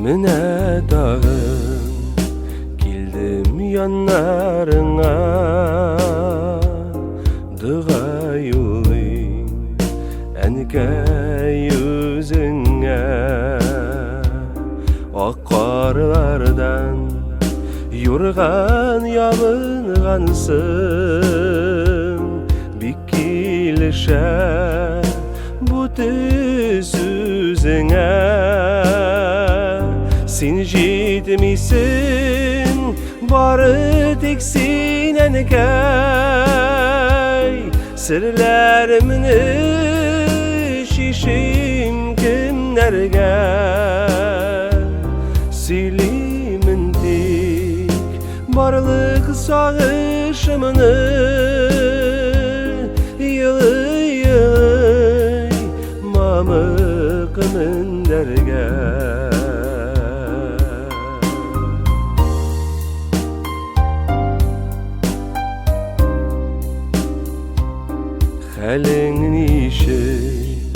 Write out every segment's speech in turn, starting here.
Менә тагын килдем яннарыңа, Дога юлыйм, әнкәй, үзеңә. Ак карлардан юрган ябынгансың, Бик килешә бу төс үзеңә. Син җитмисең, бары тик син, әнкәй, Серләремне чишим кемнәргә? Сөйлимен тик барлык сагышымны, Елый-елый мамык мендәргә. Хәлең ничек,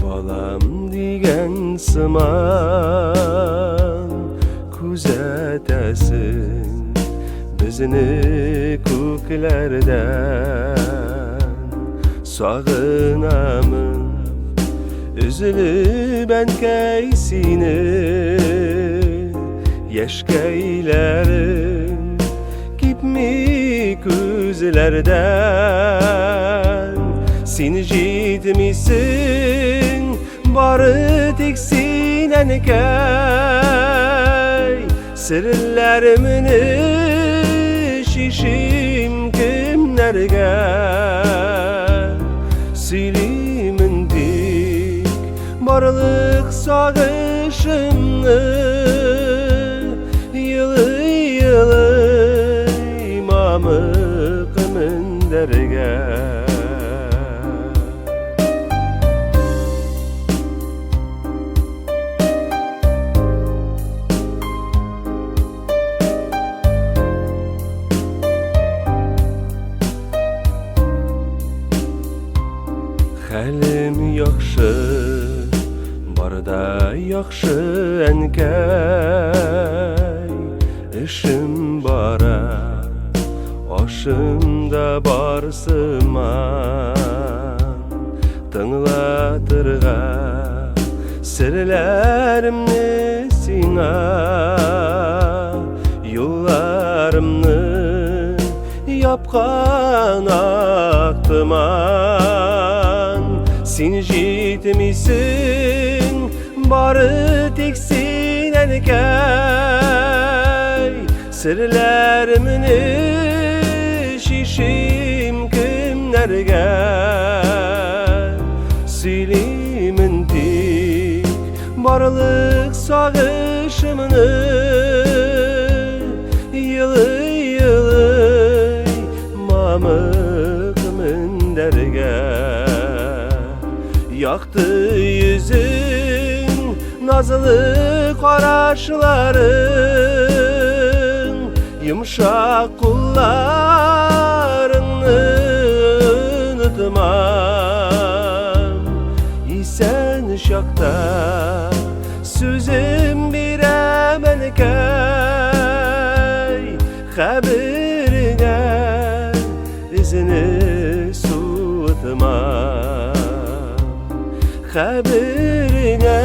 балам, дигән сыман Күзәтәсең безне күкләрдән. Сагынамын өзелеп, әнкәй, сине, Яшькәйләрем кипми күзләрдән. Син җитмисең, бары тик син, әнкәй, Серләремне чишим кемнәргә? Сөйлимен тик барлык сагышымны, Елый-елый мамык мендәргә. Хәлем яхшы, барда яхшы, әнкәй, Эшем бара, ашым да бар сыман. Тыңлатырга серләремне сиңа, Юлларымны япкан ак томан. Син җитмисең, бары тик син, әнкәй, Серләремне чишим кемнәргә? Сөйлимен тик барлык сагышымны, Елый-елый мамык мендәргә. Якты йөзең, назлы карашларың, Йомшак кулларыңны онытмам. Исән чакта сүзем бирәм, әнкәй, Хәбәреңә изне суытмам. Хәбәреңә